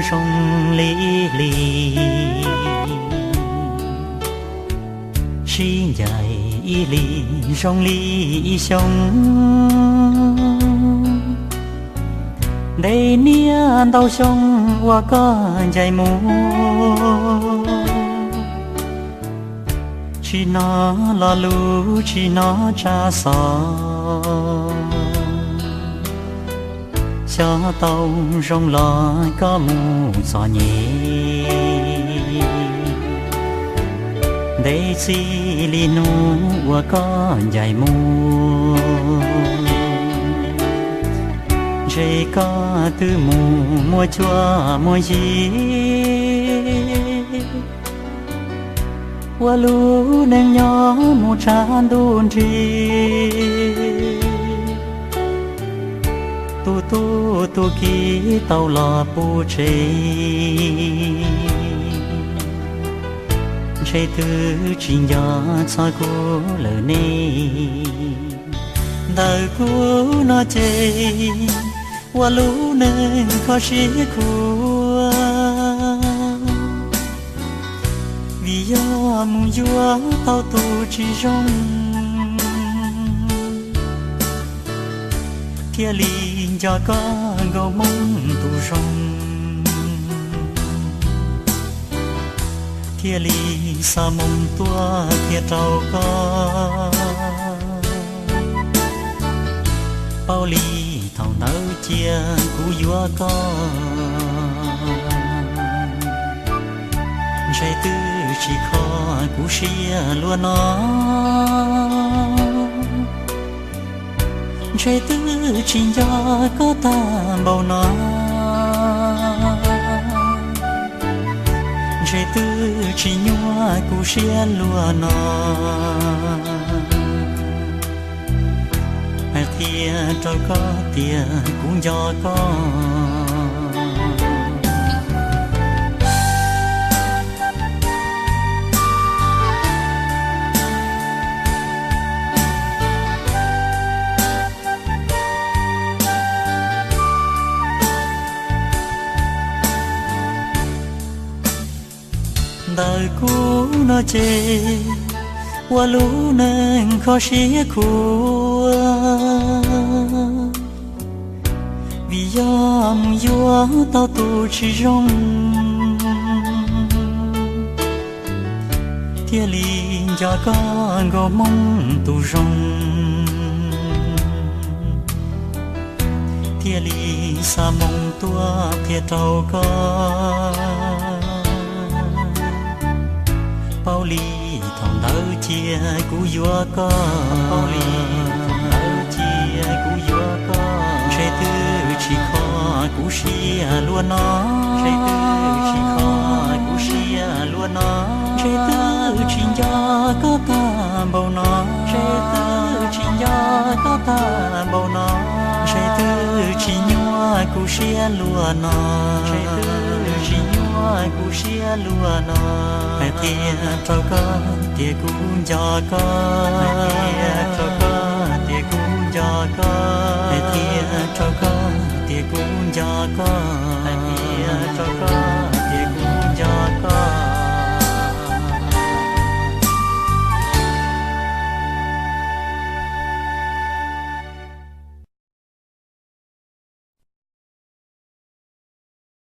zoo li ib hlis, sib ncaim ib hlis zoo li ib xyoo. Ntev niaj ntau xyoo uas koj ncaim mus, tsis hnov lo lus tsis hnov tsab xov, xyov tau zoo los koj mus txom nyem. Ntev txij li hnub uas koj ncaim mus, ntshe koj twb mus muaj cuab muaj yig, ua lub neej nyob mus tshav ntuj nrig. Tus tub tus kiv tau los puv tsev, ntshe twb tsis nco txog kuv lawm ne. Ntawm kuv no ces ua lub neej kho siab khuav, vim yog mus yuav tau tus tsis zoo, thiaj li nco koj nkaus hmoob tus zoo, thiaj li xa moo tuaj qhia rau koj. Paub li thaum ntawd cia kuv yuav koj, ntshe twb tsis kho kuv siab luaj no, ntshe twb tsis nco koj tag npaum no, ntshe twb tsis nyuaj kuv siab luaj no. Hais qhia rau koj tias kuv nco koj. Ntawm kuv no ces ua lub neej kho siab khuav, vim yog mus yuav tau tus tsis zoo, thiaj li nco koj nkaus hmoob tus zoo, thiaj li xa moo tuaj qhia rau koj. Paub li thaum ntawd cia kuv yuav koj, paub li thaum ntawd cia kuv yuav koj, ntshe twb tsis kho kuv siab luaj no, ntshe twb tsis kho kuv siab luaj no, ntshe twb tsis nco koj tag npaum no, ntshe twb tsis nco koj tag npaum no, ntshe twb tsis nyuaj kuv siab luaj no, ntshe twb tsis nyuaj kuv siab luaj no. Hais qhia rau koj tias kuv nco koj, hais qhia rau koj tias kuv nco koj, hais qhia rau koj tias kuv nco koj, hais qhia rau koj